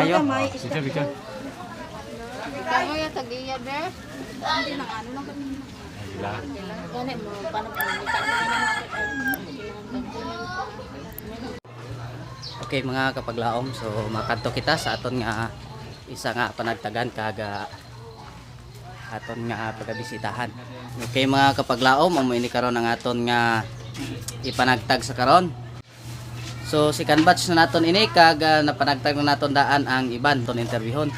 Kayo? Picture, picture. Kamo yung tagiya be. Sila. Gani mo paano pa Okay, mga kapaglaom, so makadto kita sa aton nga isa nga panagtagan kaga aton nga pagabisitahan. Okay, mga kapaglaom, amo ini karon ang aton nga ipanagtag sa karon. So second batch na naton ini kag napanagtag na naton daan ang iban ton interviewon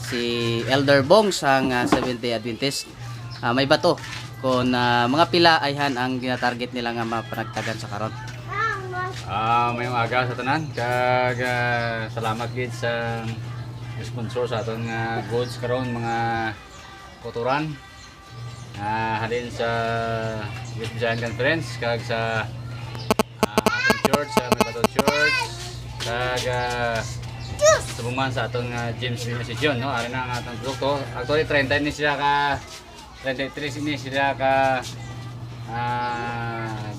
si Elder Bong sang Seventh Day Adventist. May bato kon mga pila ayhan ang ginatarget nila nga mapanagtagan sa karon. Mayong aga sa tanan. Kag salamat gid sa sponsor sa aton nga goods karon, mga kuturan. Halin sa West Visayan Conference kag sa aton church, sa May Bato Church, kag subong sa aton nga James B. Session, no? Ari na ang atong produkto. Actually 30 ni sila ka 33 ni sila ka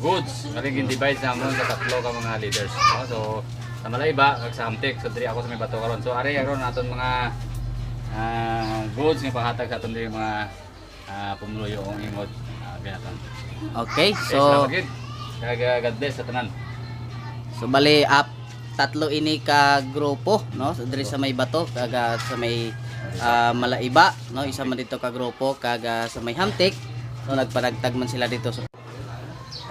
goods. Kali gin-divide sa amon sa tatlo ka mga leaders, no? So sa Malayba kag sa Hamtik, so diri ako sa May Bato karon. So ari karon aton mga goods nga panghatag sa aton diri mga pumuluyo ang imod binatan. Okay, Okay, so salamat gid. Kag God bless sa tanan. So bali up tatlo ini ka grupo, no? So, diri sa may bato kag sa may Malaiba, no? Isa man dito ka grupo kag sa may Hamtik. So nagpanagtag man sila dito. So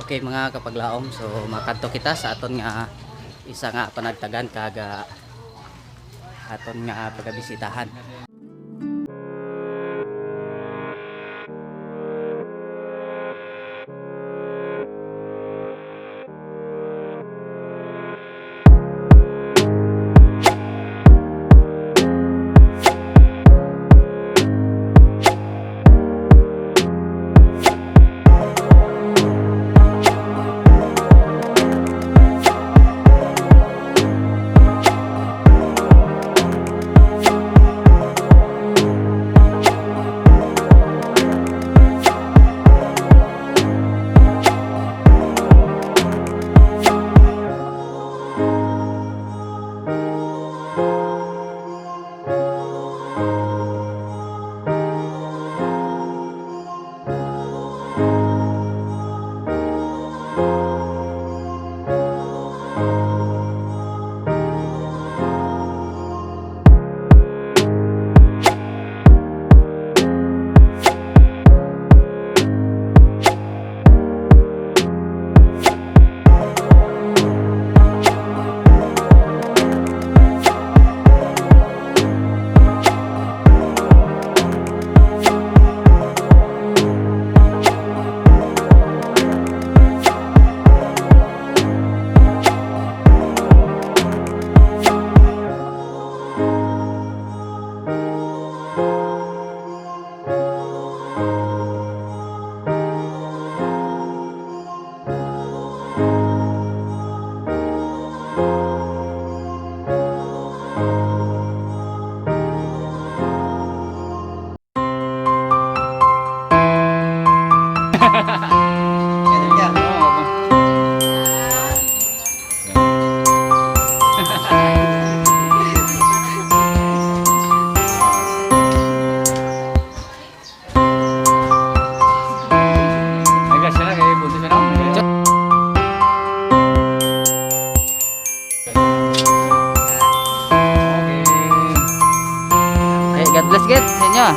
okay, mga kapaglaom, so makadto kita sa aton nga isa nga panagtagan kag aton nga pagabisitahan. Ay, guys, na kay buntis na, no? Okay. Okay, God bless gid sa inyo.